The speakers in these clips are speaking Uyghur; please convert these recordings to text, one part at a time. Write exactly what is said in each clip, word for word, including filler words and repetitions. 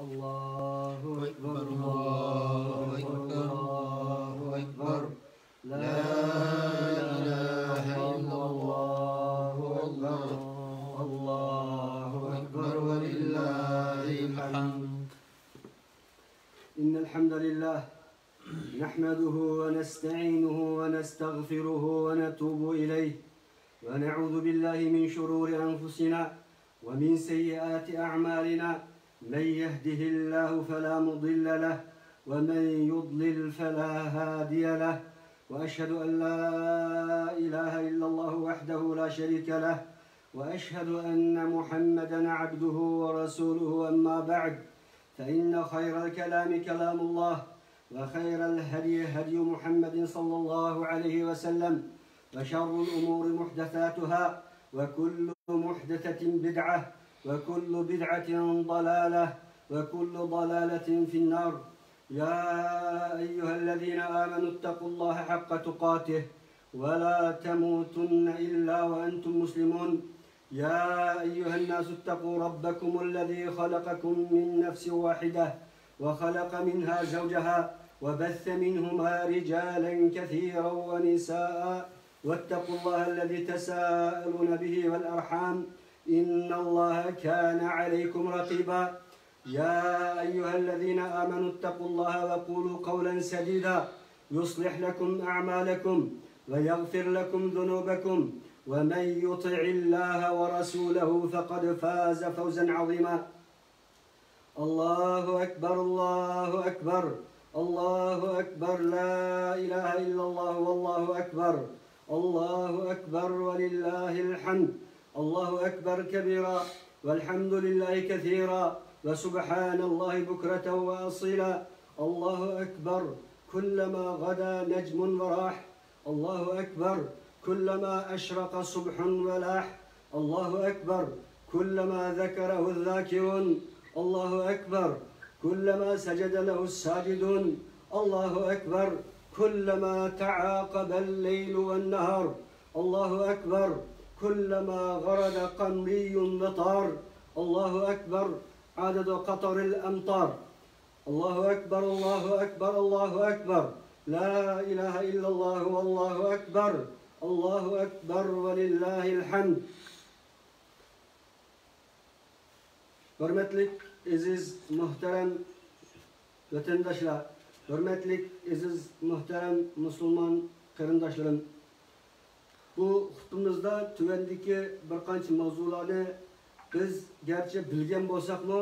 الله أكبر، الله أكبر، الله أكبر. لا إله إلا الله، الله أكبر، الله أكبر، ولله الحمد. إن الحمد لله نحمده ونستعينه ونستغفره ونتوب إليه، ونعوذ بالله من شرور أنفسنا ومن سيئات أعمالنا، من يهده الله فلا مضل له، ومن يضلل فلا هادي له، وأشهد أن لا إله إلا الله وحده لا شريك له، وأشهد أن محمدا عبده ورسوله، أما بعد، فإن خير الكلام كلام الله، وخير الهدي هدي محمد صلى الله عليه وسلم، وشر الأمور محدثاتها، وكل محدثة بدعة، وكل بدعة ضلالة، وكل ضلالة في النار. يا أيها الذين آمنوا اتقوا الله حق تقاته ولا تموتن إلا وأنتم مسلمون. يا أيها الناس اتقوا ربكم الذي خلقكم من نفس واحدة وخلق منها زوجها وبث منهما رجالا كثيرا ونساء واتقوا الله الذي تساءلون به والأرحام إن الله كان عليكم رقيبا. يا أيها الذين آمنوا اتقوا الله وقولوا قولا سديدا يصلح لكم أعمالكم ويغفر لكم ذنوبكم ومن يطع الله ورسوله فقد فاز فوزا عظيما. الله أكبر، الله أكبر، الله أكبر، لا إله إلا الله والله أكبر، الله أكبر ولله الحمد. الله أكبر كبيرا والحمد لله كثيرا وسبحان الله بكرة وأصيلا. الله أكبر كلما غدا نجم وراح. الله أكبر كلما أشرق صبح ولاح. الله أكبر كلما ذكره الذاكرون. الله أكبر كلما سجد له الساجدون. الله أكبر كلما تعاقب الليل والنهار. الله أكبر كلما غرد قمري وطار. الله أكبر عدد قطر الأمطار. الله أكبر، الله أكبر، الله أكبر. لا إله إلا الله والله أكبر. الله أكبر ولله الحمد. ھۆرمەتلىك، ئەزىز، مۆھتەرەم ۋەتەنداشلار، ھۆرمەتلىك، ئەزىز، مۆھتەرەم مۇسۇلمان قېرىنداشلىرىم، بۇ خۇتبىمىزدا تۆۋەندىكى بىر قانچە ماۋزۇلارنى بىز گەرچە بىلگەن بولساقمۇ،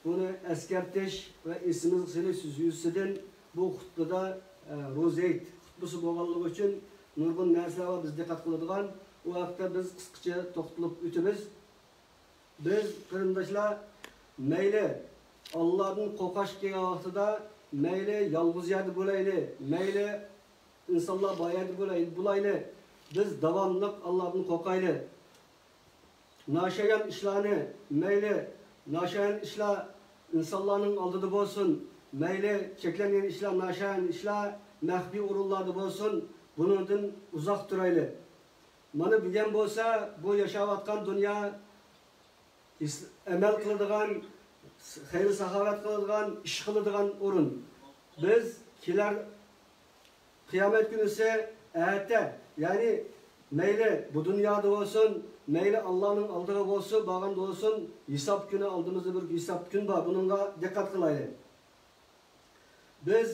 بۇنى ئەسكەرتىش ۋە ئېسىمىزگە سېلىش يۈزىسىدىن بۇ خۇتبىدا، ئە، روزا ھېيت خۇتبىسى بولغانلىقى ئۈچۈن نۇرغۇن نەرسىلەر بار بىز دىققەت قىلىدىغان. ئۇ ھەقتە بىز قىسقىچە توختىلىپ ئۆتىمىز. بىز، قېرىنداشلار، مەيلى ئاللادىن قورقۇش كەلگەن ۋاقتىدا، مەيلى يالغۇز يەردە بولايلى، مەيلى ئىنسانلار بار يەردە بولاي-، بولايلى، بىز داۋاملىق ئاللادىن قورقايلى. ناشايان ئىشلارنى، مەيلى ناشايان ئىشلار ئىنسانلارنىڭ ئالدىدا بولسۇن، مەيلى چەكلەنگەن ئىشلار، ناشايان ئىشلار مەخپىي ئورۇنلاردا بولسۇن، بۇنىڭدىن ئۇزاق تۇرايلى. مانا بۈگۈن بولسا بۇ ياشاۋاتقان دۇنيا ئىس-، ئەمەل قىلىدىغان، خەير-ساخاۋەت قىلىدىغان، ئىش قىلىدىغان ئورۇن. بىز كېلەر قىيامەت كۈنىسى ئەتە، يەنى مەيلى بۇ دۇنيادا بولسۇن، مەيلى ئاللانىڭ ئالدىغا بولسۇن، بارغاندا بولسۇن، ھېساب كۈنى، ئالدىمىزدا بىر ھېساب كۈن بار، بۇنىڭغا دىققەت قىلايلى. بىز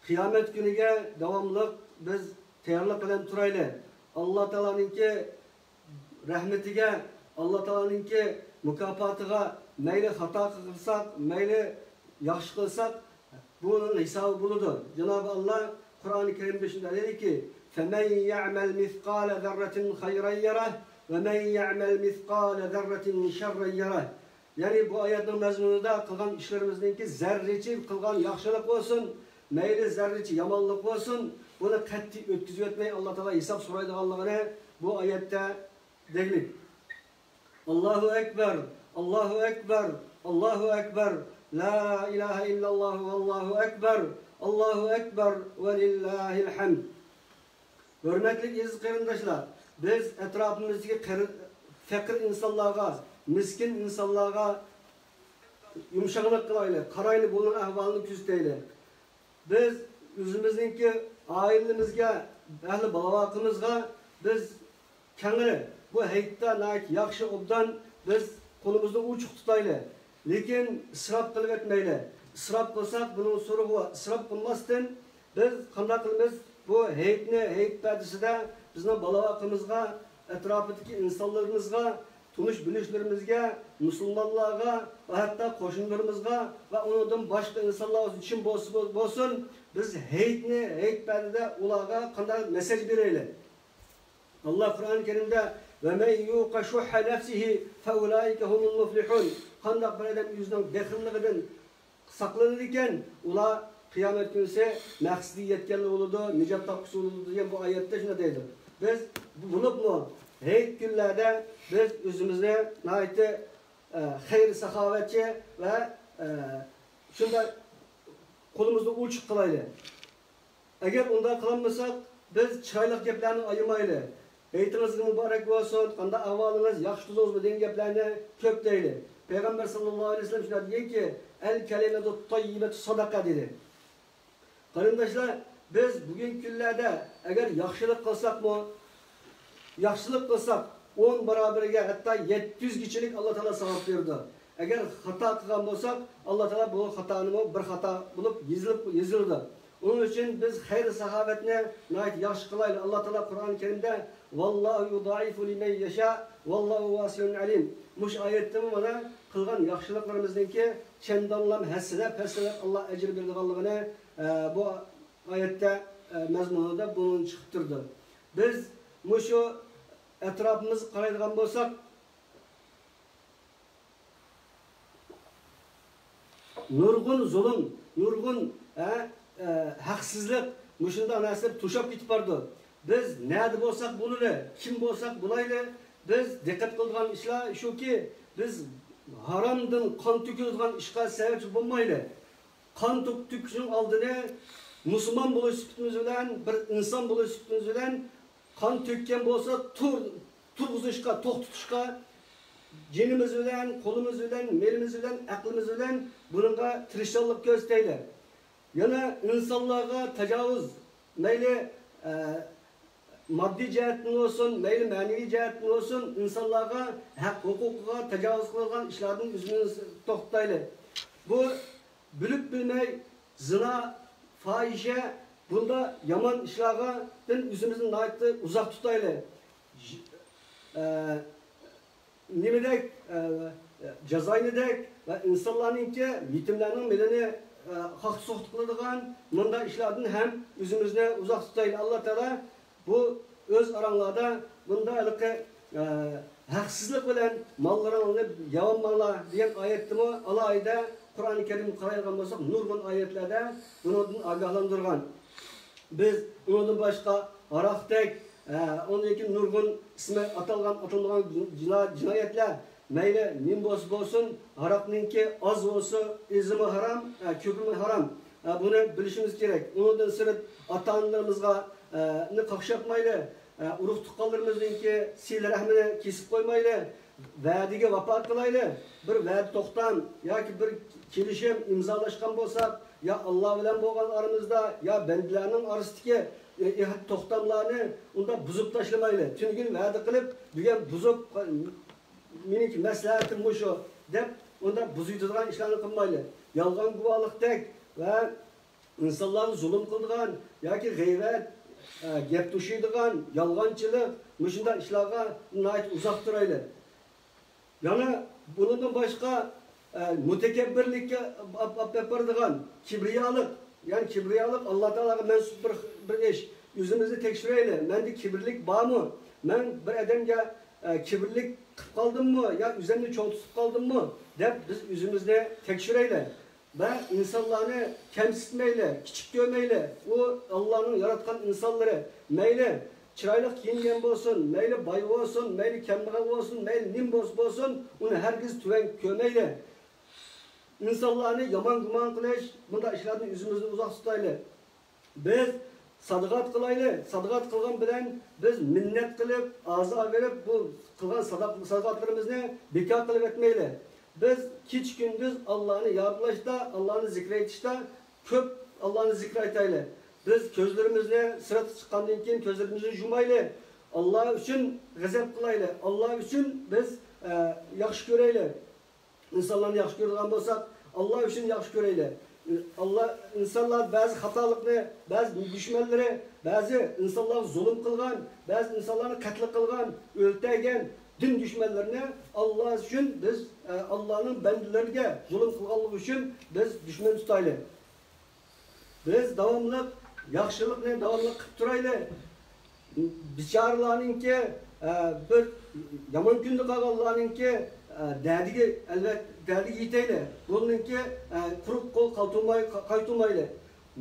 قىيامەت كۈنىگە داۋاملىق بىز تەييارلىق بىلەن تۇرايلى. ئاللا تائالانىڭكى رەھمىتىگە، ئاللا تائالانىڭكى مۇكاپاتىغا، مەيلى خاتا قىلساق، مەيلى ياخشى قىلساق، بۇنىڭ ھېسابى بولىدۇ. جانابى ئاللا قۇرئانى كەرىمدە شۇنداق دەيدىكى، فَمَنْ يَعْمَلْ مِثْقَالَ ذَرَّةٍ خَيْرًا يَرَهُ وَمَنْ يَعْمَلْ مِثْقَالَ ذَرَّةٍ شَرًّا يَرَهُ. يەنى بۇ ئايەتنىڭ مەزمۇنىدا قىلغان ئىشلىرىمىزنىڭكى زەررىچە قىلغان ياخشىلىق بولسۇن، مەيلى زەررىچە يامانلىق بولسۇن، بۇنى قەتئىي ئۆتكۈزۈۋەتمەي، ئاللا تائالا ھېساب سورايدىغانلىقىنى بۇ ئايەتتە دەيلى. ئاللاھۇ ئەكبەر، ئاللاھۇ ئەكبەر، ئاللاھۇ ئەكبەر. لا ئىلاھە ئىللاللاھۇ، ئاللاھۇ ئەكبەر، ئاللاھۇ ئەكبەر، ۋەلىللاھىل ھەمد. ھۆرمەتلىك ئەزىز قېرىنداشلار، بىز ئەتراپىمىزدىكى قېرى-، پەقىر ئىنسانلارغا، مىسكىن ئىنسانلارغا يۇمشاقلىق قىلايلى، قارايلى، بۇنىڭ ئەھۋالىنى كۆزىتەيلى. بىز ئۆزىمىزنىڭكى ئائىلىمىزگە، ئەھلى بالا-ۋاقىمىزغا بىز كەڭرى، بۇ ھەيتتە ناھايىتى ياخشى، ئوبدان بىز قولىمىزنى ئوچۇق تۇتايلى. لېكىن ئىسراپ قىلىۋەتمەيلى. ئىسراپ قىلساق، بۇنىڭ سورىقى بار. ئىسراپ قىلماستىن، بىز قانداق قىلىمىز؟ بۇ ھېيتنى، ھېيت پەدىسىدە بىزنىڭ بالا-ۋاقىمىزغا، ئەتراپىدىكى ئىنسانلىرىمىزغا، تونۇش-بىلىشلىرىمىزگە، مۇسۇلمانلارغا ۋە ھەتتا قوشنىلىرىمىزغا ۋە ئۇنىڭدىن باشقا ئىنسانلار ئۈچۈن بولسا بولسۇن، بىز ھېيتنى، ھېيت پەدىدە ئۇلارغا قانداق مەساج بېرەيلى؟ ئاللا قۇرئان كەرىمدە، «وَمَنْ يُوقَ شُحَّ نَفْسِهِ فَأُولَٰئِكَ هُمُ الْمُفْلِحُونَ.» قانداق بىر ئادەم ئۆزىنىڭ بېخىللىقىدىن ساقلىنىدىكەن، ئۇلار قىيامەت كۈنىسى مەقسىتىگە يەتكەنلەر بولىدۇ، نىجات تاپقۇچى بولىدۇ دېگەن بۇ ئايەتتە شۇنداق دەيدۇ. بىز بولۇپمۇ ھېيت كۈنلەردە بىز ئۆزىمىزنى ناھايىتى، ئە، خەير ساخاۋەتچى ۋە، ئە، شۇنداق قولىمىزنى ئوچۇق قىلايلى. ئەگەر ئۇنداق قىلالمىساق، بىز چىرايلىق گەپلەرنى ئايىمايلى. «ھېيتىڭىز مۇبارەك بولسۇن، قانداق ئەھۋالىڭىز، ياخشى تۇردىڭىزمۇ؟» دېگەن گەپلەرنى كۆپ دەيلى. پەيغەمبەر ساللاللاھۇ ئەلەيھى ۋەسەللەم شۇنداق دېگەنكى، «الكلمة الطيبة صدقة» دېدى. قېرىنداشلار، بىز بۈگۈنكى كۈنلەردە ئەگەر ياخشىلىق قىلساقمۇ، ياخشىلىق قىلساق، ئون باراۋىرىگە، ھەتتا يەتتە يۈزگىچىلىك ئاللا تائالا ساۋاب بېرىدۇ. ئەگەر خاتا قىلغان بولساق، ئاللا تائالا بۇ خاتانىمۇ بىر خاتا بولۇپ يېزىلىپ، يېزىلىدۇ. ئۇنىڭ ئۈچۈن بىز خەير ساخاۋەتنى ناھايىتى ياخشى قىلايلى. ئاللا تائالا قۇرئان كەرىمدە، «والله يضاعف لمن يشاء والله واسع عليم.» مۇشۇ ئايەتتىمۇ مانا قىلغان ياخشىلىقلىرىمىزنىڭكى چەندانلام ھەسسىلەپ، ھەسسىلەپ ئاللا ئەجىر بېرىدىغانلىقىنى، ئە، بۇ ئايەتتە، ئە، مەزمۇنىدا بۇنى چىقىپ تۇرىدۇ. بىز مۇشۇ ئەتراپىمىزغا قارايدىغان بولساق، نۇرغۇن زۇلۇم، نۇرغۇن، ھە، ئە، ھەقسىزلىق، مۇشۇنداق نەرسىلەر توشاپ كېتىپ بارىدۇ. بىز نەدە بولساق بولىلى، كىم بولساق بولايلى، بىز دىققەت قىلىدىغان ئىشلار شۇكى، بىز ھارامدىن قان تۆكۈلىدىغان ئىشقا سەۋەبچى بولمايلى. قان تۆك-، تۆكۈشنىڭ ئالدىنى مۇسۇلمان بولۇش سۈپىتىمىز بىلەن، بىر ئىنسان بولۇش سۈپىتىمىز بىلەن قان تۆككەن بولسا تۇر-، تۇرغۇزۇشقا، توختىتىشقا جېنىمىز بىلەن، قولىمىز بىلەن، مېلىمىز بىلەن، ئەقلىمىز بىلەن بۇنىڭغا تىرىشچانلىق كۆرسىتەيلى. يەنە ئىنسانلارغا تاجاۋۇز، مەيلى، ئە، ماددىي جەھەتتىن بولسۇن، مەيلى مەنىۋى جەھەتتىن بولسۇن، ئىنسانلارغا ھەق ھوقۇقىغا تاجاۋۇز قىلىدىغان ئىشلاردىن ئۆزىمىزنى توختىتايلى. بۇ بىلىپ بىلمەي زىنا، فاھىشە، بۇنداق يامان ئىشلارغا دىن ئۆزىمىزنى ناھايىتى ئۇزاق تۇتايلى. ژ-، ئە، نېمىدەك، ئە، جازاينىدەك ۋە ئىنسانلارنىڭكى يېتىملەرنىڭ مېلىنى، ئە، قاقتى-سوقتى قىلىدىغان مۇنداق ئىشلاردىن ھەم ئۆزىمىزنى ئۇزاق تۇتايلى. ئاللا تائالا بۇ ئۆز ئاراڭلاردا بۇنداق ھېلىقى، ئە، ھەقسىزلىق بىلەن ماللىرىڭلارنى يەۋالماڭلار دېگەن ئايەتتىمۇ ئالاھىدە قۇرئانى كەرىمگە قارايدىغان بولساق، نۇرغۇن ئايەتلەردە بۇنىڭدىن ئاگاھلاندۇرغان. بىز ئۇنىڭدىن باشقا ھاراقتەك، ئە، ئۇنىڭدىن كېيىن نۇرغۇن ئىسمى ئاتالغان، ئاتالمىغان جىنا-، جىنايەتلەر، مەيلى نېمە بولسا بولسۇن، ھاراقنىڭكى ئاز بولسا ئېزىمۇ ھارام، ئە، كۆپىمۇ ھارام. ئە، بۇنى بىلىشىمىز كېرەك. ئۇنىڭدىن سىرت ئاتا-ئانىلىرىمىزغا، ئە، نى قاقشاتمايلى. ئە، ئۇرۇق-تۇغقانلىرىمىزنىڭكى سىلە-رەھمىنى كېسىپ قويمايلى. ۋەدىگە ۋاپا قىلايلى. بىر ۋەدە توختام ياكى بىر كېلىشىم ئىمزالاشقان بولساق، يا ئاللا بىلەن بولغان ئارىمىزدا، يا بەندىلەرنىڭ ئارىسىدىكى، ئە، ئەھد توختاملارنى ئۇنداق بۇزۇپ تاشلىمايلى. تۈنۈگۈن ۋەدە قىلىپ، بۈگۈن بۇزۇپ، مېنىڭكى مەسلىھەتىم مۇشۇ دەپ، ئۇنداق بۇزۇۋېتىدىغان ئىشلارنى قىلمايلى. يالغان گۇۋاھلىقتەك ۋە ئىنسانلارغا زۇلۇم قىلىدىغان ياكى غەيۋەت، ئە، گەپ توشۇيدىغان، يالغانچىلىق، مۇشۇنداق ئىشلارغا ناھايىتى ئۇزاق تۇرايلى. يەنە بۇنىڭدىن باشقا، ئە، مۇتەكەببىرلىككە ئاپ-، ئاپ-، ئاپىرىدىغان كىبرىيالىق، يەنى كىبرىيالىق ئاللا تائالاغا مەنسۇپ بىر، بىر ئىش. ئۆزىمىزنى تەكشۈرەيلى. مەندە كىبىرلىك بارمۇ؟ مەن بىر ئادەمگە، ئە، كىبىرلىك قىلىپ قالدىممۇ يا ئۆزۈمنى چوڭ تۇتۇپ قالدىممۇ دەپ بىز ئۆزىمىزنى تەكشۈرەيلى. ۋە ئىنسانلارنى كەمسىتمەيلى، كىچىك كۆرمەيلى. ئۇ ئاللانىڭ ياراتقان ئىنسانلىرى. مەيلى چىرايلىق كىيىنگەن بولسۇن، مەيلى باي بولسۇن، مەيلى كەمبەغەل بولسۇن، مەيلى نېمە بولسا بولسۇن، ئۇنى ھەرگىز تۆۋەن كۆرمەيلى. ئىنسانلارنى يامان گۇمان قىلىش، بۇنداق ئىشلاردىن ئۆزىمىزنى ئۇزاق تۇتايلى. بىز سادىقات قىلايلى. سادىقات قىلغان بىلەن بىز مىننەت قىلىپ، ئازار بېرىپ، بۇ قىلغان ساداق-، سادىقاتلىرىمىزنى بىكار قىلىۋەتمەيلى. بىز كېچە-كۈندۈز ئاللانى يادلاشتا، ئاللانى زىكرى ئېيتىشتا كۆپ ئاللانى زىكرى ئېيتايلى. بىز كۆزلىرىمىزنى سىرتقا چىققاندىن كېيىن كۆزلىرىمىزنى يۇمايلى. ئاللا ئۈچۈن غەزەپ قىلايلى. ئاللا ئۈچۈن بىز، ئە، ياخشى كۆرەيلى. ئىنسانلارنى ياخشى كۆرىدىغان بولساق، ئاللا ئۈچۈن ياخشى كۆرەيلى. ئاللا، ئىنسانلار بەزى خاتالىقنى، بەزى دۈشمەنلىرى، بەزى ئىنسانلارغا زۇلۇم قىلغان، بەزى ئىنسانلارنى قەتل قىلغان، ئۆلتۈرگەن دىن دۈشمەنلىرىنى ئاللا ئۈچۈن بىز، ئە، ئاللانىڭ بەندىلىرىگە زۇلۇم قىلغانلىقى ئۈچۈن بىز دۈشمەن تۇتايلى. بىز داۋاملىق ياخشىلىقنى داۋاملىق قىلىپ تۇرايلى. بىچارىلارنىڭكى، ئە، بىر يامان كۈندە قالغانلارنىڭكى، ئە، دەردىگە، ئەلۋەتتە، دەردىگە يېتەيلى. بۇنىڭكى، ئە، قۇرۇق قول قايتۇرماي-، قايتۇرمايلى.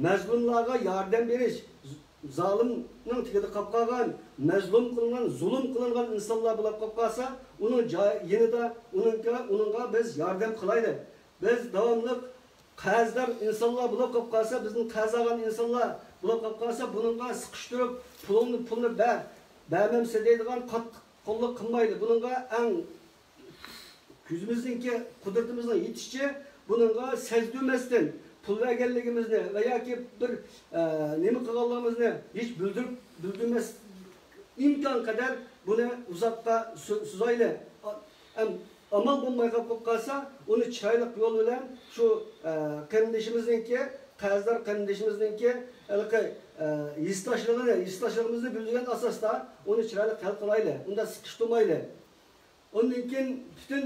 مەزلۇملارغا ياردەم بېرىش، زالىمنىڭ تېگىدە قاپ قالغان، مەزلۇم قىلىنغان، زۇلۇم قىلىنغان ئىنسانلار بولۇپ قاپ قالسا، ئۇنىڭ جاي-، يېنىدا، ئۇنىڭكى، ئۇنىڭغا بىز ياردەم قىلايلى. بىز داۋاملىق قەرزدار ئىنسانلار بولۇپ قاپ قالسا، بىزدىن قەرز ئالغان ئىنسانلار بولۇپ قاپ قالسا، بۇنىڭغا سىقىشتۇرۇپ، پۇلۇڭنى، پۇلنى بەر، بەرمەمسە دەيدىغان قاتتىق قوللۇق قىلمايلى. بۇنىڭغا ئەڭ كۈچىمىزنىڭكى، قۇدرىتىمىزنىڭ يېتىشىچە بۇنىڭغا سەزدۈرمەستىن، پۇل بەرگەنلىكىمىزنى ۋە ياكى بىر، ئە، نېمە قىلغانلىقىمىزنى ھېچ بىلدۈرۈپ، بىلدۈرمەس، ئىمكان قەدەر بۇنى ئۇزاققا سو-، سوزايلى. ئا-، ئەم-، ئامال بولماي قېلىپ قالسا، ئۇنى چىرايلىق يول بىلەن شۇ، ئە، قېرىندىشىمىزنىڭكى، قەرزدار قېرىندىشىمىزنىڭكى ھېلىقى، ئە، ھېسداشلىقىنى، ھېسداشلىقىمىزنى بىلدۈرگەن ئاساستا ئۇنى چىرايلىق ھەل قىلايلى. ئۇنداق سىقىشتۇرمايلى. ئۇندىن كېيىن پۈتۈن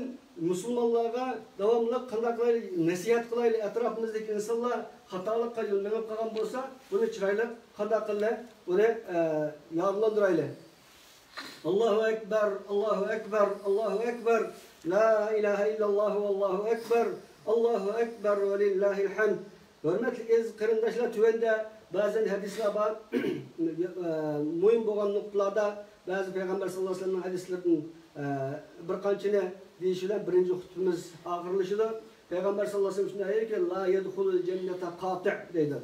مۇسۇلمانلارغا داۋاملىق قانداق قىلايلى، نەسىھەت قىلايلى، ئەتراپىمىزدىكى ئىنسانلار خاتالىققا يۆنىلىپ قالغان بولسا، بۇنى چىرايلىق قانداق قىلىلى، بۇنى، ئە، يادلاندۇرايلى. ئاللاھۇ ئەكبەر، ئاللاھۇ ئەكبەر، ئاللاھۇ ئەكبەر. لا ئىلاھە ئىللاللاھۇ، ئاللاھۇ ئەكبەر، ئاللاھۇ ئەكبەر ۋە لىللاھىل ھەمد. ھۆرمەتلىك ئەزىز قېرىنداشلار، تۆۋەندە بەزەن ھەدىسلەر بار. ئە، مۇھىم بولغان نۇقتىلاردا بەزى پەيغەمبەر ساللاللاھۇ ئەلەيھى ۋەسەللەمنىڭ ھەدىسلىرىدىن، ئە، بىر قانچىنى دېيىش بىلەن بىرىنچى خۇتبىمىز ئاخىرلىشىدۇ. پەيغەمبەر ساللاللاھۇ ئەلەيھى ۋەسەللەم شۇنداق دەيدۇكى، لا يەدخۇلۇل جەننەتە قاتىئ دەيدۇ.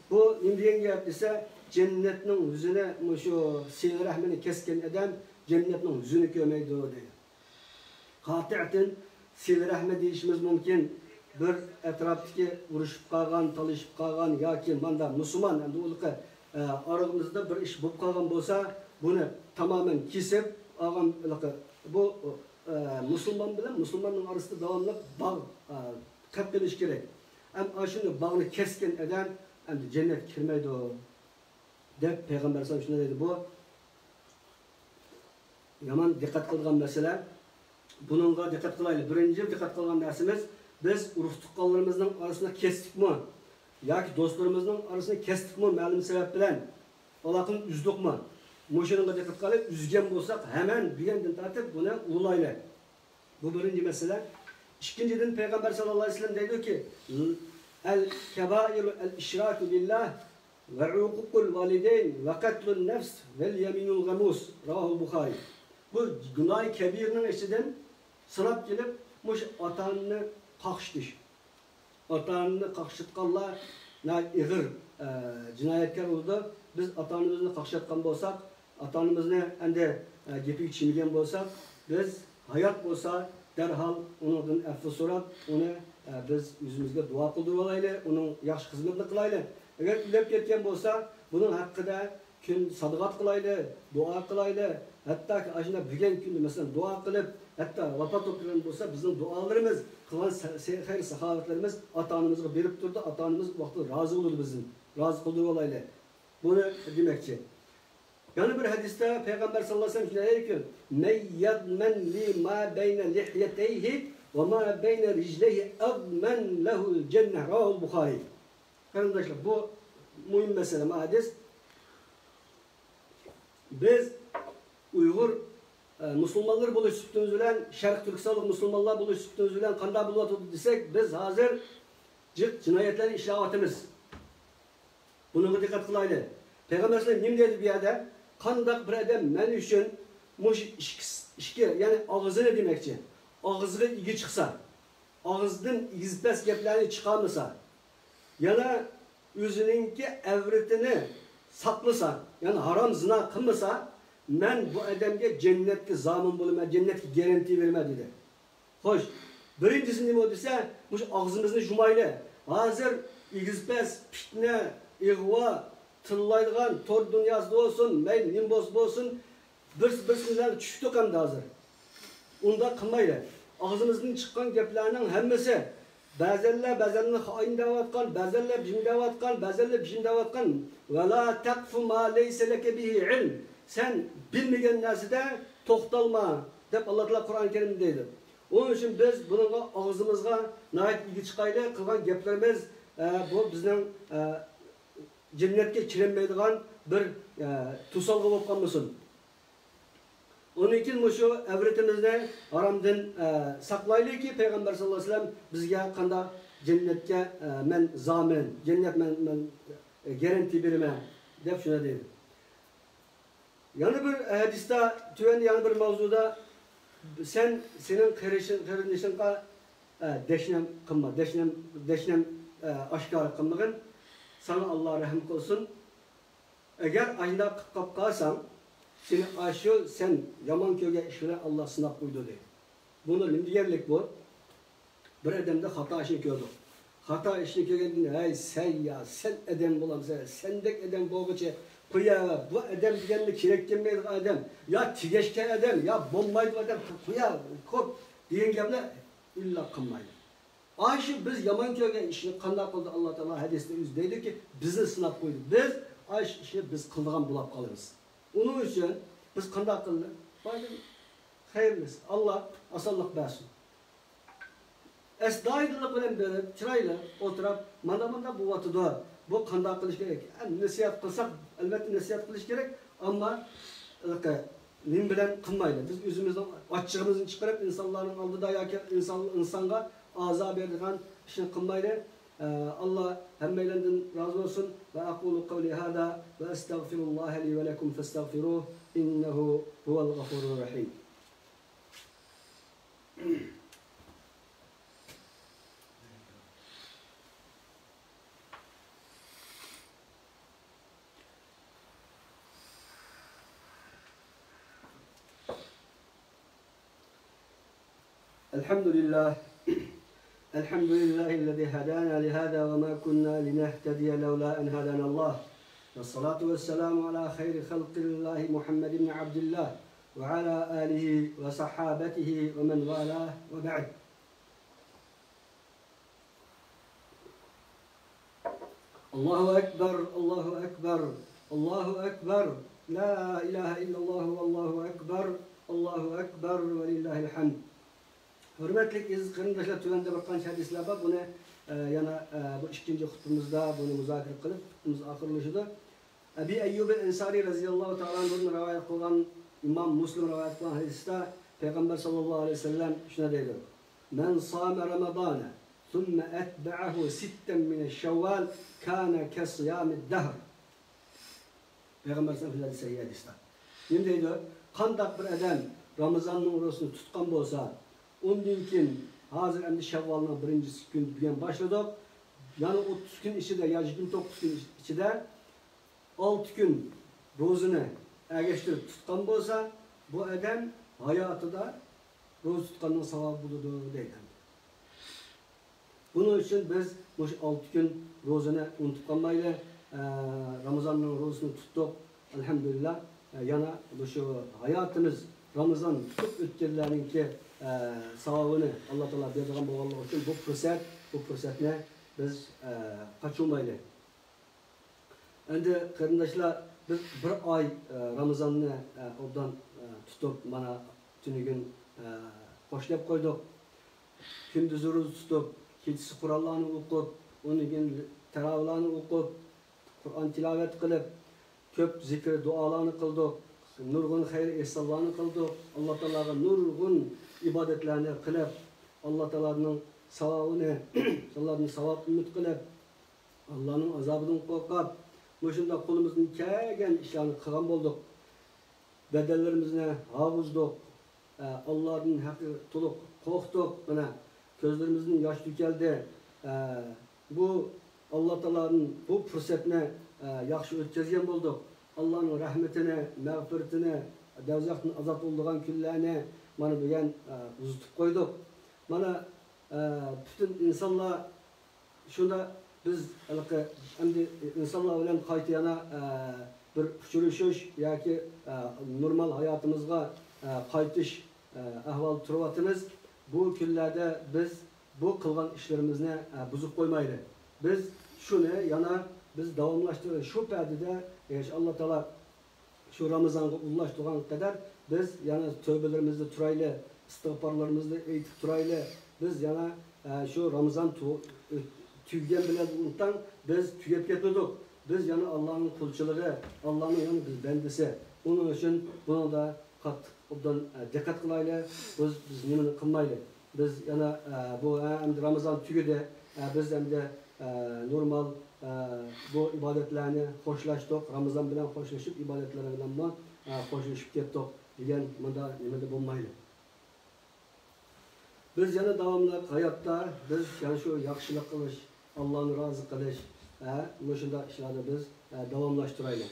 بۇ نېمە دېگەن گەپ دېسە، جەننەتنىڭ يۈزىنى، مۇشۇ سىلە رەھمىنى كەسكەن ئادەم جەننەتنىڭ يۈزىنى كۆرمەيدۇ دەيدۇ. قاتىئتىن سىلە رەھمى دېيىشىمىز مۇمكىن. بىر ئەتراپتىكى ئۇرۇشۇپ قالغان، تالىشىپ قالغان ياكى ماندا مۇسۇلمان، ئەمدى ئۇلىقى، ئە، ئارىمىزدا بىر ئىش بولۇپ قالغان بولسا، بۇنى تامامەن كېسىپ ئالغان، بۇ، ئە، مۇسۇلمان بىلەن مۇسۇلماننىڭ ئارىسىدا داۋاملىق باغ، ئە، قىلىپ قېلىش كېرەك. ئەم، ئاشۇنداق باغنى كەسكەن ئادەم ئەمدى جەننەتكە كىرمەيدۇ، دەپ پەيغەمبەر ئەلەيھىسسالام شۇنداق دېدى. بۇ يامان دىققەت قىلىدىغان مەسىلە. بۇنىڭغا دىققەت قىلايلى. بىرىنچى دىققەت قىلغان نەرسىمىز، بىز ئۇرۇق-تۇغقانلىرىمىزنىڭ ئارىسىنى كەستۇقمۇ ياكى دوستلىرىمىزنىڭ ئارىسىنى كەستۇقمۇ، مەلۇم سەۋەب بىلەن ئالاقىنى ئۈزدۇقمۇ؟ مۇشۇنىڭغا دىققەت قىلايلى. ئۈزگەن بولساق، ھەمەن بۈگۈندىن تارتىپ بۇنى ئۇلايلى. بۇ بىرىنچى مەسىلە. ئىككىنچىدىن، پەيغەمبەر ساللاللاھۇ ئەلەيھى ۋەسەللەم دەيدۇكى، ئەل كەبائىرۇ ئەل ئىشراكۇ بىللاھ ۋە ئۇقۇقۇل ۋالىدەين ۋە قەتلۇن نەفس ۋەل يەمىنۇل غەمۇس. راۋاھۇل بۇخارى. بۇ گۇناھى كەبىرنىڭ ئىچىدىن ساناپ كېلىپ، مۇشۇ ئاتا-ئانىنى قاقشىتىش. ئاتا-ئانىنى قاقشاتقانلار ناھايىتى ئېغىر، ئە، جىنايەتكار بولىدۇ. بىز ئاتا-ئانىمىزنى قاقشاتقان بولساق، ئاتا-ئانىمىزنى ئەمدى، ئە، گېپىگە چىمىگەن بولساق، بىز ھايات بولسا دەرھال ئۇنىڭدىن ئەپۇ سوراپ، ئۇنى، ئە، بىز ئۆزىمىزگە دۇئا قىلدۇرۇۋالايلى، ئۇنىڭ ياخشى خىزمىتىنى قىلايلى. ئەگەر ئۆلۈپ كەتكەن بولسا، بۇنىڭ ھەققىدە كۈن سادىقات قىلايلى، دۇئا قىلايلى. ھەتتاكى ئاشۇنداق بۈگۈن كۈندە، مەسىلەن، دۇئا قىلىپ، ھەتتا ۋاپات بولۇپ كەتكەن بولسا، بىزنىڭ دۇئالىرىمىز، قىلغان سە-، سە-، خەير-ساخاۋەتلىرىمىز ئاتا-ئانىمىزغا بېرىپ تۇرىدۇ، ئاتا-ئانىمىز ۋاقتىدا رازى بولىدۇ بىزدىن. رازى قىلدۇرۇۋالايلى. بۇنى دېمەكچى. يەنە بىر ھەدىستە پەيغەمبەر ساللاللاھۇ ئەلەيھى ۋەسەللەم شۇنداق دەيدىكى، مەن يەضمەن لى ما بەينە لىھيەتەيھى ۋە ما بەينە رىجلەيھى ئەضمەن لەھۇل جەننە. راۋاھۇل بۇخارى. قېرىنداشلار، بۇ مۇھىم مەسىلە، بۇ ھەدىس. بىز ئۇيغۇر، ئە، مۇسۇلمانلىرى بولۇش سۈپىتىمىز بىلەن، شەرقىي تۈركىستانلىق مۇسۇلمانلار بولۇش سۈپىتىمىز بىلەن قانداق بولۇۋاتىدۇ دېسەك، بىز ھازىر جىق جىنايەتلەرنى ئىشلەۋاتىمىز. بۇنىڭغا دىققەت قىلايلى. پەيغەمبەر ئەلەيھىسسالام نېمە دەيدۇ بۇ يەردە؟ قانداق بىر ئادەم مەن ئۈچۈن مۇشۇ ئىككى، ئىككى، يەنى ئاغزىنى دېمەكچى، ئاغزىغا ئىگە چىقسا، ئاغزىدىن ئېگىز-پەس گەپلەرنى چىقارمىسا، يەنە ئۆزىنىڭكى ئەۋرىتىنى ساقلىسا، يەنى ھارام زىنا قىلمىسا، مەن بۇ ئادەمگە جەننەتكە زامىن بولىمەن، جەننەتكە گارانتىيە بېرىمەن، دېدى. خوش، بىرىنچىسى نېمە دېسە، مۇشۇ ئاغزىمىزنى يۇمايلى. ھازىر ئېگىز-پەس، پىتنە، ئىغۋا، تىللايدىغان تور دۇنياسىدا بولسۇن، مەيلى نېمە بولسا بولسۇن، بىرسى بىرسى بىلەن چۈشتۇق ئەمدى ھازىر. ئۇنداق قىلمايلى. ئاغزىمىزدىن چىققان گەپلەرنىڭ ھەممىسى بەزەنلەر بەزەننى خائىن دەۋاتقان، بەزەنلەر بىم دەۋاتقان، بەزەنلەر بىم دەۋاتقان. «ۋەلا تەقفۇ ما لەيسە لەكە بىھى ئىلم.» سەن بىلمىگەن نەرسىدە توختالما، دەپ ئاللا تائالا قۇرئان كەرىمدە دەيدۇ. ئۇنىڭ ئۈچۈن بىز بۇنىڭغا، ئاغزىمىزغا ناھايىتى ئىگە چىقايلى، قىلغان گەپلىرىمىز، ئە، بۇ بىزنىڭ، ئە، جەننەتكە كىرەلمەيدىغان بىر، ئە، توسالغۇ بولۇپ قالمىسۇن. ئۇنىڭدىن كېيىن مۇشۇ ئەۋرىتىمىزنى ھارامدىن، ئە، ساقلايلىكى، پەيغەمبەر ساللاللاھۇ ئەلەيھى ۋەسەللەم بىزگە قانداق جەننەتكە، ئە، مەن زامىن، جەننەت مەن، مەن، ئە، گارانتىيە بېرىمەن، دەپ شۇنداق دەيدۇ. يەنە بىر ھەدىستە، تۆۋەندە يەنە بىر ماۋزۇدا، سەن سېنىڭ قېرىشىڭ، قېرىندىشىڭغا، ئە، دەشنەم قىلما، دەشنەم، دەشنەم، ئە، ئاشكارا قىلمىغىن. ساڭا ئاللا رەھىم قىلسۇن. ئەگەر ئاشۇنداق قىلىپ قاپ قالساڭ، سېنى ئاشۇ سەن يامان كۆرگەن ئىش بىلەن ئاللا سىناپ قويىدۇ، دەيدۇ. بۇنى نېمە دېگەنلىك بۇ؟ بىر ئادەمدە خاتا ئىشنى كۆردۇق. خاتا ئىشنى كۆرگەندىن، «ھەي، سەن يا، سەن ئادەم بولامسەن؟ سەندەك ئادەم بولغۇچە قويا، بۇ ئادەم دېگەننى كېرەك كەلمەيدىغان ئادەم، يا تېگەشكەن ئادەم، يا بولمايدىغان ئادەم، قويا، كوپ» دېگەن گەپلەر ئىللا قىلمايلى. ئاشۇ بىز يامان كۆرگەن ئىشنى قانداق قىلدى؟ ئاللا تائالا ھەدىستە ئۆزى دەيدۇكى، بىزنى سىناپ قويدى. بىز ئاشۇ ئىشنى بىز قىلىدىغان بولاپ قالىمىز. ئۇنىڭ ئۈچۈن بىز قانداق قىلدى؟ بايدىن خەيرلىسى، ئاللا ئاسانلىق بەرسۇن. ئەستايىدىللىق بىلەن بېرىپ، چىرايلىق ئولتۇرۇپ، مانا مۇنداق بولۇۋاتىدۇ، بۇ قانداق قىلىش كېرەك؟ ھە، نەسىھەت قىلساق، ئەلۋەتتە نەسىھەت قىلىش كېرەك، ئەمما، ھېلىقى، نېمە بىلەن قىلمايلى. بىز ئۆزىمىزنىڭ ئاچچىقىمىزنى چىقىرىپ، ئىنسانلارنىڭ ئالدىدا ياكى ئىنسان، ئىنسانغا ئازار بېرىدىغان ئىشنى قىلمايلى. ئە، ئاللا ھەممەيلەندىن رازى بولسۇن. وأقول قولي هذا وأستغفر الله لي ولكم فاستغفروه إنه هو الغفور الرحيم. الحمد لله. الحمد لله الذي هدانا لهذا وما كنا لنهتدي لولا أن هدانا الله. والصلاة والسلام على خير خلق الله محمد بن عبد الله وعلى آله وصحابته ومن والاه وبعد. الله أكبر، الله أكبر، الله أكبر. لا إله إلا الله والله أكبر، الله أكبر ولله الحمد. ھۆرمەتلىك ئەزىز قېرىنداشلار، تۆۋەندە بىر قانچە ھەدىسلەر بار. بۇنى، ئە، يەنە، ئە، بۇ ئىككىنچى خۇتبىمىزدا بۇنى مۇزاكىرە قىلىپ، خۇتبىمىز ئاخىرلىشىدۇ. ئەبى ئەييۇب ئەنسارى رەزىياللاھۇ تائالا ئەنھۇدىن رىۋايەت قىلغان، ئىمام مۇسلىم رىۋايەت قىلغان ھەدىستە پەيغەمبەر ساللاللاھۇ ئەلەيھى ۋەسەللەم شۇنداق دەيدۇ: من صام رمضان ثم أتبعه ستا من شوال كان كصيام الدهر. پەيغەمبەر سەللەللاھۇ ئەلەيھى ۋەسەللەم سەھىھ ھەدىستە نېمە دەيدۇ؟ قانداق بىر ئادەم رامىزاننىڭ روزىسىنى تۇتقان بولسا، ئۇندىن كېيىن ھازىر ئەمدى شەۋۋالنىڭ بىرىنچىسى كۈن بۈگۈن باشلىدۇق. يەنى ئوتتۇز كۈن ئىچىدە يا يىگىرمە توققۇز كۈن ئىچىدە ئالتە كۈن روزىنى ئەگەشتۈرۈپ تۇتقان بولسا، بۇ ئادەم ھاياتىدا روزا تۇتقاننىڭ ساۋابى بولىدۇ، دەيدۇ. بۇنىڭ ئۈچۈن بىز مۇشۇ ئالتە كۈن روزىنى ئۇنتۇپ قالمايلى. ئە، رامىزاننىڭ روزىسىنى تۇتتۇق، ئەلھەمدۇلىللا. ئە، يەنە مۇشۇ ھاياتىمىز رامىزان تۇتۇپ ئۆتكەنلەرنىڭكى، ئە، ساۋابىنى ئاللا تائالا بېرىدىغان بولغانلىقى ئۈچۈن بۇ پۇرسەت، بۇ پۇرسەتنى بىز، ئە، قاچۇرمايلى. ئەمدى قېرىنداشلار، بىز بىر ئاي، ئە، رامىزاننى، ئە، ئوبدان، ئە، تۇتۇپ، مانا تۈنۈگۈن، ئە، خوشلاپ قويدۇق. كۈندۈزى روزا تۇتۇپ، كېچىسى قۇرئانلارنى ئوقۇپ، ئۇنىڭدىن كېيىن تاراۋىلارنى ئوقۇپ، قۇرئان تىلاۋەت قىلىپ، كۆپ زىكىر دۇئالارنى قىلدۇق، نۇرغۇن خەير ئېھسانلارنى قىلدۇق، ئاللا تائالاغا نۇرغۇن ئىبادەتلەرنى قىلىپ، ئاللا تائالانىڭ ساۋابىنى، ئاللادىن ساۋاب ئۈمىد قىلىپ، ئاللانىڭ ئازابىدىن قورقۇپ، مۇشۇنداق قولىمىزدىن كەلگەن ئىشلارنى قىلغان بولدۇق. بەدەنلىرىمىزنى ھاۋۇزدۇق. ئە، ئاللادىن ھەقىقىي تولۇق قورقتۇق. مانا، كۆزلىرىمىزدىن ياش تۆكۈلدى. ئە، بۇ ئاللا تائالادىن بۇ پۇرسەتنى، ئە، ياخشى ئۆتكۈزگەن بولدۇق. ئاللانىڭ رەھمىتىنى، مەغپىرىتىنى، دوزاختىن ئازاد بولىدىغان كۈنلەرنى مانا بۈگۈن، ئە، ئۇزىتىپ قويدۇق. مانا، ئە، پۈتۈن ئىنسانلار شۇندا بىز ھېلىقى ئەمدى ئىنسانلار بىلەن قايتا يەنە، ئە، بىر ئۇچرىشىش ياكى، ئە، نورمال ھاياتىمىزغا، ئە، قايتىش، ئە، ئەھۋالىدا تۇرۇۋاتىمىز. بۇ كۈنلەردە بىز بۇ قىلغان ئىشلىرىمىزنى، ئە، بۇزۇپ قويمايلى. بىز شۇنى يەنە بىز داۋاملاشتۇرىمىز. شۇ پەدىدە، ئىنشائاللا تائالا، شۇ رامىزانغا ئۇلاشتۇرغان قەدەر بىز يەنە تۆۋبىلىرىمىزدە تۇرايلى، ئىستىغپارلىرىمىزنى ئېيتىپ تۇرايلى. بىز يەنە، ئە، شۇ رامىزان تۇ-، تۈگىگەن بىلەن ئۇنتاڭ، بىز تۈگەپ كەتمىدۇق. بىز يەنە ئاللانىڭ قۇلچىلىرى، ئاللانىڭ يەنە بىز بەندىسى. ئۇنىڭ ئۈچۈن بۇنىڭدا قاتتىق ئوبدان، ئە، دىققەت قىلايلى. بىز، بىز نېمىنى قىلمايلى. بىز يەنە، ئە، بۇ، ئە، ئەمدى رامىزان تۈگىدى. ئە، بىز ئەمدى، ئە، نورمال، ئە، بۇ ئىبادەتلەرنى خوشلاشتۇق. رامىزان بىلەن خوشلىشىپ، ئىبادەتلەر بىلەنمۇ، ئە، خوشلىشىپ كەتتۇق دېگەن مۇنداق نېمىدە بولمايلى. بىز يەنە داۋاملىق ھاياتتا بىز يەنە شۇ ياخشىلىق قىلىش، ئاللانى رازى قىلىش، ئە، مۇشۇنداق ئىشلاردا بىز، ئە، داۋاملاشتۇرايلى.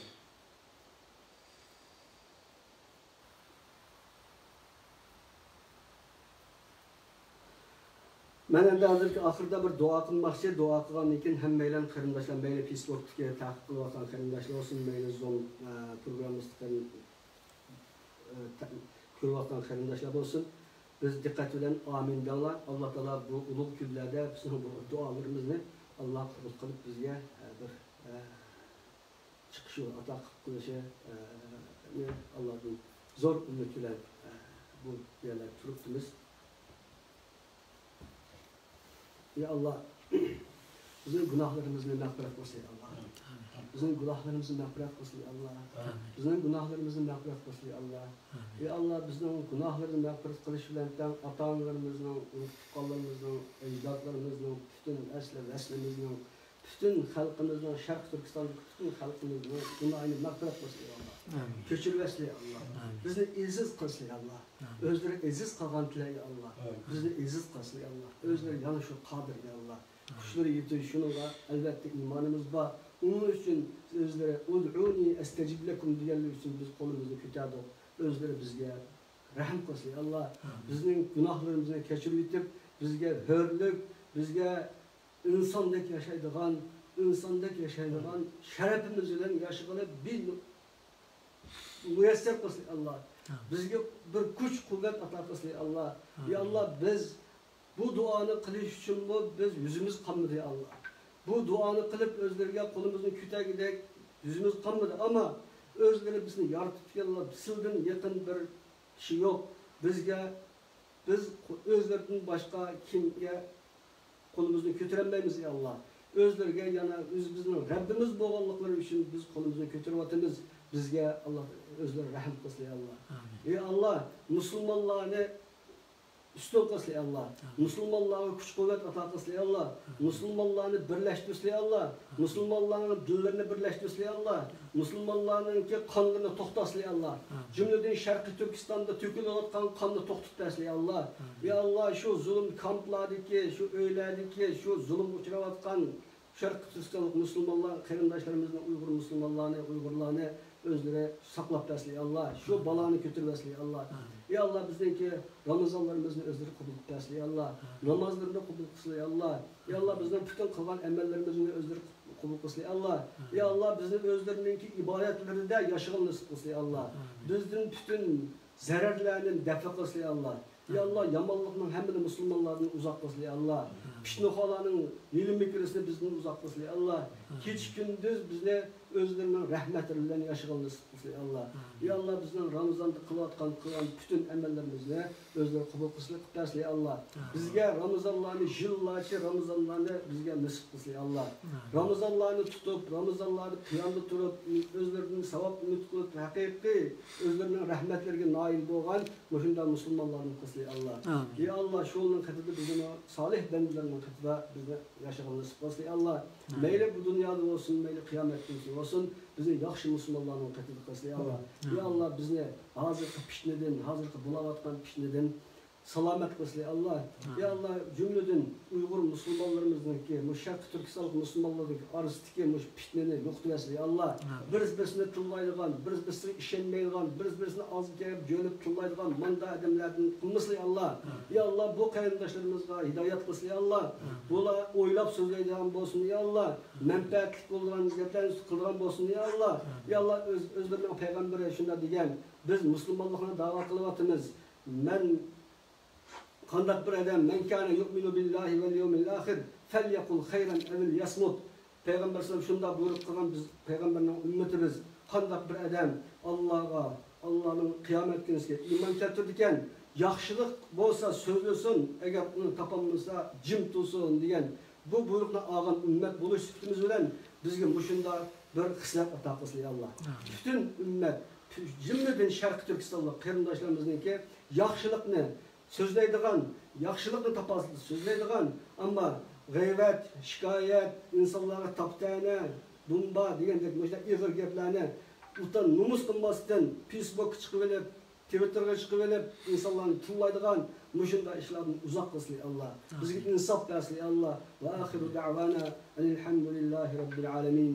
مەن ئەمدى ھازىرقى ئاخىرىدا بىر دۇئا قىلماقچى. دۇئا قىلغاندىن كېيىن ھەممەيلەن قېرىنداشلار، مەيلى فېيسبۇكتىكى تەقىب قىلىۋاتقان قېرىنداشلار بولسۇن، مەيلى زۇم، ئە، پروگراممىسىدا قېرىن-، ئە، تە-، كۆرۈۋاتقان قېرىنداشلار بولسۇن، بىز دىققەت بىلەن ئامىن دەڭلار. ئاللا تائالا بۇ ئۇلۇغ كۈنلەردە بىزنىڭ بۇ دۇئالىرىمىزنى ئاللا قوبۇل قىلىپ، بىزگە، ئە، بىر، ئە، چىقىش يولى ئاتا قىلىپ قىلىشى، ئە، نى ئاللادىن زور ئۈمىد بىلەن، ئە، بۇ يەرلەردە تۇرۇپتىمىز. يا ئاللا، بىزنىڭ گۇناھلىرىمىزنى مەغپىرەت قىلسىلە، يا ئاللا. بىزنىڭ گۇناھلىرىمىزنى مەغپىرەت قىلسىلە، يا ئاللا. بىزنىڭ گۇناھلىرىمىزنى مەغپىرەت قىلسىلە، يا ئاللا. يا ئاللا، بىزنىڭ گۇناھلىرىنى مەغپىرەت قىلىش بىلەن تەڭ ئاتا-ئانىلىرىمىزنىڭ، ئۇرۇق-تۇغقانلىرىمىزنىڭ، ئەجدادلىرىمىزنىڭ، پۈتۈن ئەسلى ۋەسلىمىزنىڭ، پۈتۈن خەلقىمىزنىڭ، شەرقىي تۈركىستاندىكى پۈتۈن خەلقىمىزنىڭ گۇناھىنى مەغپىرەت قىلسىلە، يا ئاللا. ئامىن. كەچۈرۈۋەتسىلە، يا ئاللا. ئامىن. بىزنى ئەزىز قىلسىلە، يا ئاللا. ئامىن. ئۆزلىرى ئەزىز قىلغانتىلەر، يا ئاللا. ئامىن. بىزنى ئەزىز قىلسىلە، يا ئاللا. ئۆزلىرى يەنە شۇ قادىر، يا ئاللا. ئامىن. كۈچلىرى يېتىدۇ، شۇنىڭغا ئەلۋەتتە ئىمانىمىز بار. ئۇنىڭ ئۈچۈن ئۆزلىرى «ئۇدئۇنى ئەستەجىب لەكۇم» دېگەنلىكى ئۈچۈن بىز قولىمىزنى كۆتەردۇق. ئۆزلىرى بىزگە رەھىم قىلسىلە، يا ئاللا. ئامىن. بىزنىڭ گۇناھلىرىمىزنى كەچۈرۈۋېتىپ، بىزگە ھۆرلۈك، بىزگە ئىنساندەك ياشايدىغان، ئىنساندەك ياشايدىغان، شەرىپىمىز بىلەن ياشىغىلى بىر مۇيەسسەر قىلسىلە، يا ئاللا. ئامىن. بىزگە بىر كۈچ-قۇۋۋەت ئاتا قىلسىلە، يا ئاللا. يا ئامىن. ئاللا، بىز بۇ دۇئانى قىلىش ئۈچۈنمۇ بىز يۈزىمىز قانمىدى، يا ئاللا. بۇ دۇئانى قىلىپ، ئۆزلىرىگە قولىمىزنى كۆتەرگۈدەك يۈزىمىز قانمىدى. ئەمما ئۆزلىرى بىزنى يارىتىپتۇ، يا ئاللا. سىلدىن يېقىن بىر كىشى يوق. بىزگە، بىز ئۆزلىرىدىن باشقا كىمگە قولىمىزنى كۆتۈرەلمەيمىز، يا ئاللا. ئۆزلىرىگە يەنە ئۆزىمىزنىڭ رەببىمىز بولغانلىقلىرى ئۈچۈن بىز قولىمىزنى كۆتۈرۈۋاتىمىز. بىزگە ئاللا ئۆزلىرى رەھىم قىلسىلا، يا ئاللا. ئامىن. يا ئاللا، مۇسۇلمانلارنى ئۈستۈن قىلسىلا، يا ئاللا. ئامىن. مۇسۇلمانلارغا كۈچ-قۇۋۋەت ئاتا قىلسىلا، يا ئاللا. ئامىن. مۇسۇلمانلارنى بىرلەشتۈرسىلە، يا ئاللا. ئامىن. مۇسۇلمانلارنىڭ دىللىرىنى بىرلەشتۈرسىلە، يا ئاللا. مۇسۇلمانلارنىڭكى قانلىرىنى توختاتسىلا، يا ئاللا. ئامىن. جۈملىدىن شەرقىي تۈركىستاندا تۆكۈلۈۋاتقان قاننى توختىتىپ بەرسىلە، يا ئاللا. ئامىن. يا ئاللا، شۇ زۇلۇم كامپلاردىكى، شۇ ئۆيلەردىكى، شۇ زۇلۇمغا ئۇچراۋاتقان شەرقىي تۈركىستانلىق مۇسۇلمانلار قېرىنداشلىرىمىزنى، ئۇيغۇر مۇسۇلمانلارنى، ئۇيغۇرلارنى ئۆزلىرى ساقلاپ بەرسىلە، يا ئاللا. شۇ بالانى كۆتۈرۈۋەرسىلە، يا ئاللا. ئامىن. يا ئاللا، بىزنىڭكى رامىزانلىرىمىزنى ئۆزلىرى قوبۇل قىلىپ بەرسىلە، يا ئاللا. ئامىن. نامازلىرىنى قوبۇل قىلسىلا، يا ئاللا. يا ئاللا، بىزنىڭ پۈتۈن قىلغان ئەمەللىرىمىزنى ئۆزلىرى قوبۇل قىلسىلا، يا ئاللا. ئامىن. يا ئاللا، بىزنى ئۆزلىرىنىڭكى ئىبادەتلىرىدە ياشىغىلى نېسىپ قىلسىلا، يا ئاللا. ئامىن. بىزدىن پۈتۈن زەرەرلەرنى دەپئە قىلسىلا، يا ئاللا. يا ئاللا، يامانلىقنىڭ ھەممىنى مۇسۇلمانلاردىن ئۇزاق قىلسىلا، يا ئاللا. ئامىن. پىتنىخورلارنىڭ ھىيلە-مىكرىسىنى بىزدىن ئۇزاق قىلسىلا، يا ئاللا. ئامىن. كېچە-كۈندۈز بىزنى ئۆزلىرىنىڭ رەھمەتلىرى بىلەن ياشىغىلى نېسىپ قىلسىلا، يا ئاللا. ئامىن. يا ئاللا، بىزنىڭ رامىزاندا قىلىۋاتقان، قىلغان پۈتۈن ئەمەللىرىمىزنى ئۆزلىرى قوبۇل قىلسىلا، قىلىپ بەرسىلە، يا ئاللا. ئامىن. بىزگە رامىزانلارنى، يىللارچە رامىزانلارنى بىزگە نېسىپ قىلسىلا، يا ئاللا. ئامىن. رامىزانلارنى تۇتۇپ، رامىزانلاردا قىيامدا تۇرۇپ، ئۆزلىرىدىن ساۋاب ئۈمىد قىلىپ، ھەقىقىي ئۆزلىرىنىڭ رەھمەتلىرىگە نائىل بولغان مۇشۇنداق مۇسۇلمانلاردىن قىلسىلا، يا ئاللا. ئامىن. يا ئاللا، شۇنىڭ قېتىدا بىزنى سالىھ بەندىلەرنىڭ قېتىدا بىزنى ياشىغىلى نېسىپ قىلسىلا، يا ئاللا. ئامىن. مەيلى بۇ دۇنيادا بولسۇن، مەيلى قىيامەتتە بولسۇن، بىزنى ياخشى مۇسۇلمانلارنىڭ قېتىدا قىلسىلا، يا ئاللا. ئامىن. يا ئاللا، بىزنى ھازىرقى پىتنىدىن، ھازىرقى بولاۋاتقان پىتنىدىن سالامەت قىلسىلى ئاللا. يا ئاللا، جۈملىدىن ئۇيغۇر مۇسۇلمانلىرىمىزنىڭكى، مۇشۇ شەرقىي تۈركىستانلىق مۇسۇلمانلىرىنىڭكى ئارىسىدىكى مۇشۇ پىتنىنى يوقىتىۋەرسىلى ئاللا. بىرسى بىرسىنى تىللايدىغان، بىرسى بىرسىگە ئىشەنمەيدىغان، بىرسى بىرسىنى ئاغزىغا كەپ جۆلۈپ تىللايدىغان ماندا ئادەملەردىن قىلمىسىلى ئاللا. يا ئاللا، بۇ قېرىنداشلىرىمىزغا ھىدايەت قىلسىلى ئاللا. بۇلار ئويلاپ سۆزلەيدىغان بولسۇن يا ئاللا. مەنپەئەتلىك بولىدىغان گەپلەرنى قىلىدىغان بولسۇن يا ئاللا. يا ئاللا، ئۆز، ئۆزلىرىنىڭ پەيغەمبىرى شۇنداق دېگەن، بىز مۇسۇلمانلىقنى داۋا قىلىۋاتىمىز. مەن قانداق بىر ئادەم، مەن كانە يۇئمىنۇ بىللاھى ۋەل يەۋمىل ئاخىر فەليەقۇل خەيرەن ئەۋ لىيەسمۇت. پەيغەمبەر ئەلەيھىسسالام شۇنداق بۇيرۇق قىلغان، بىز پەيغەمبەرنىڭ ئۈممىتىمىز. قانداق بىر ئادەم ئاللاغا، ئاللانىڭ قىيامەت كۈنىسىگە ئىمان كەلتۈرىدىكەن، ياخشىلىق بولسا سۆزلىسۇن، ئەگەر ئۇنى تاپالمىسا جىم تۇرسۇن دېگەن بۇ بۇيرۇقنى ئالغان ئۈممەت بولۇش سۈپىتىمىز بىلەن بىزگە مۇشۇنداق بىر خىسلەت ئاتا قىلسىلى ئاللا. ئامىن. پۈتۈن ئۈممەت، پۈ-، جۈملىدىن شەرقىي تۈركىستانلىق قېرىنداشلىرىمىزنىڭكى ياخشىلىقنى سۆزلەيدىغان، ياخشىلىقنى تاپاسىدا سۆزلەيدىغان، ئەمما غەيۋەت، شىكايەت، ئىنسانلارغا تاپتەنە، دۇمبا دېگەندەك مۇشۇنداق ئېغىر گەپلەرنى ئۇتان نومۇس قىلماستىن، فېيسبۇكقا چىقىۋېلىپ، تىۋىتتېرغا چىقىۋېلىپ، ئىنسانلارنى تىللايدىغان مۇشۇنداق ئىشلاردىن ئۇزاق قىلسىلى ئاللا. بىزگە ئىنساپ بەرسىلى ئاللا. ۋە ئاخىرۇ دەۋانا ئەنىل ھەمدۇلىللاھى رەببىل ئالەمىن.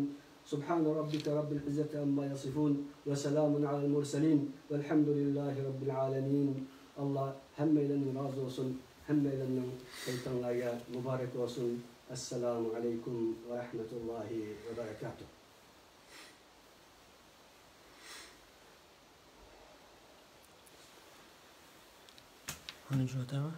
سۇبھانە رەببىكە رەببىل ئىززەتى ئەمما يەسىفۇن. ۋە سەلامۇن ئەلەل مۇرسەلىن. ۋەلھەمدۇلىللاھى رەببىل ئالەمىن. ئاللا ھەممەيلەندىن رازى بولسۇن. ھەممەيلەننىڭ پەيتەڭلەرگە مۇبارەك بولسۇن. ئەسسالامۇ ئەلەيكۇم ۋە رەھمەتۇللاھى ۋە بەرەكاتۇھ. ئۇنى جوتەمە.